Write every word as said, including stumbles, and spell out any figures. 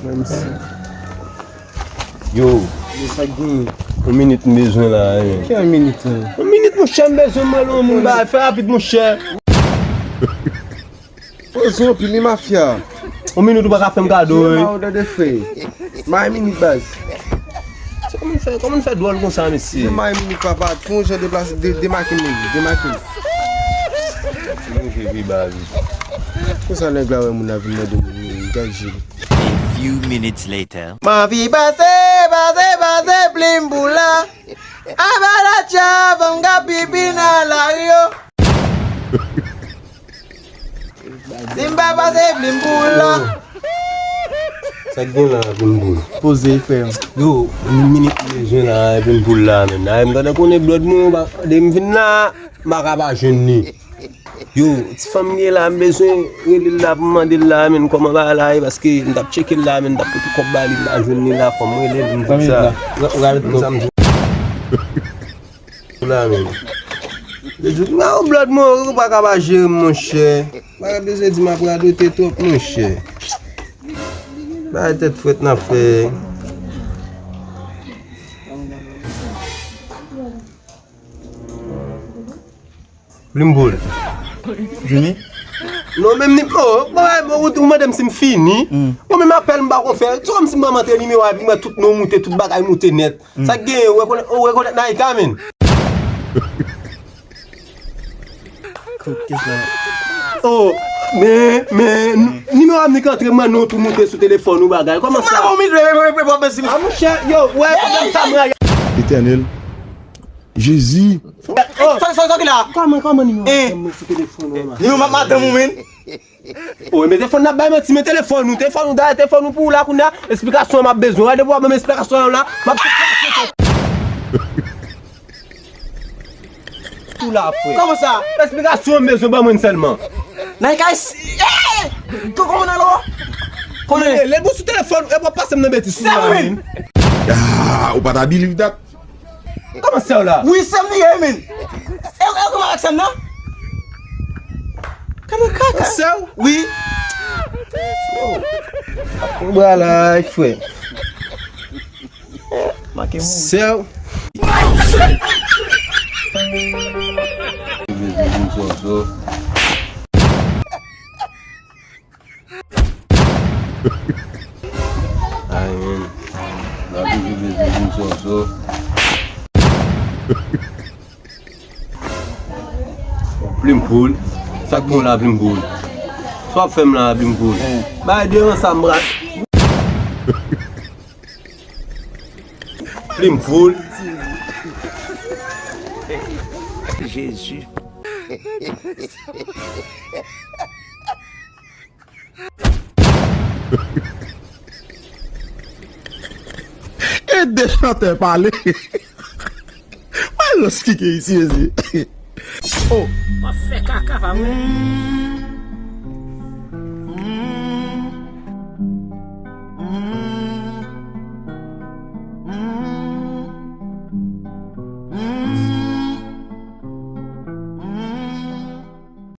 Menm si. Yo. Yo, sa k gen? Yon minit m bezwen la, wi. Ki yon minit la? Yon minit, monchè, m bezwen mwen, yon moun ba, fè rapid, monchè. Poze yon pil, wi, mafya. Yon minit ou pa ka fè m kado, wi. Ma ou tande, frè. Ma yon minit, baz. Se kòman fè, kòman fè dwòl konsa, mesye? Ma yon minit, papa. Fè yon jan deplase, de-, demake m, demake m. Move vi, baz. Konsa nèg la wè moun la vin mande m, gad je l. A few minutes later. M anvi pase, pase, pase plim pou la. Anba la tcha, fanm k ap pipi nan lari yo. Si m pa pase plim pou la. Sa k gen la, plim pou l? Poze, frè. Yo, yon minit m bezwen la, plim pou l la, menn. Ay, m tande konnen blòd mwen, de m vin la, m pa ka pa jwenn li. Yo, ti fanm li ye la, m bezwen rele l la pou m mande l la, menn, kòman bagay la ye, paske m t ap tcheke l la, menn, m t ap pote kòb ba li, m pa jwenn li la, fò m rele l, m di sa. Ou ka ret la, menn. Yo, di, nan yon blòd, mwen, ou pa ka pa jere m, monchè. Bagay bezwen di m ap radote twòp, monchè. Bagay tèt frèt n ap fè. Plim pou l. Vini? Non, menm ni, oh, bon, bon, ou, ou mande m si m fini. Bon, menm apèl m pa konn fè. Se kòmsi m pa antre nimewo a, epi m wè tout non moute, tout bagay moute nèt. Sa k genyen, ou rekonèt, ou rekonèt Naïka, menn? Kote sa? Oh, men, men, nimewo a m ni k antre, m wè non tou moute sou telefòn ou bagay. Kòman sa? A, monchè, yo, wè, pwoblèm sa, mwen. Etènèl. Jezi. Sa, sa, sa ki la? Kòman, kòman nimewo a m sou telefòn ou la? Nimewo madanm ou, menn. O, men telefòn n ap bay manti, men telefòn ou, telefòn ou, dayè telefòn ou pou ou la kounye a, esplikasyon m ap bezwen. Wè depi w ap ban m esplikasyon la, m ap tou la, frè. Kòman sa? Esplikasyon m bezwen ban mwen sèlman. Nan kay si, eh! Kòman nan lò? Konnen. Lè bon sou telefòn, e w ap pase m nan betiz. Sèl mwen. Ah, ou pa ta believe that. Kòman sè w la? Wi, sè m li ye, men. E, e, kòman ak sè m nan? Kòman kaka? Sè w? Wi. Bwala, frè. Make mouri. Sè w. Ay, men. N ap toujou bezwen vin soso. Plim poul. Sa k bon la, plim poul? Sa w ap fè m la, plim poul? Bay de ansanm, bra. Plim poul. Jezi. E de chantè pale. Mwen lòs ki gen isi, ezi. Oh. W ap fè kaka pa mwen.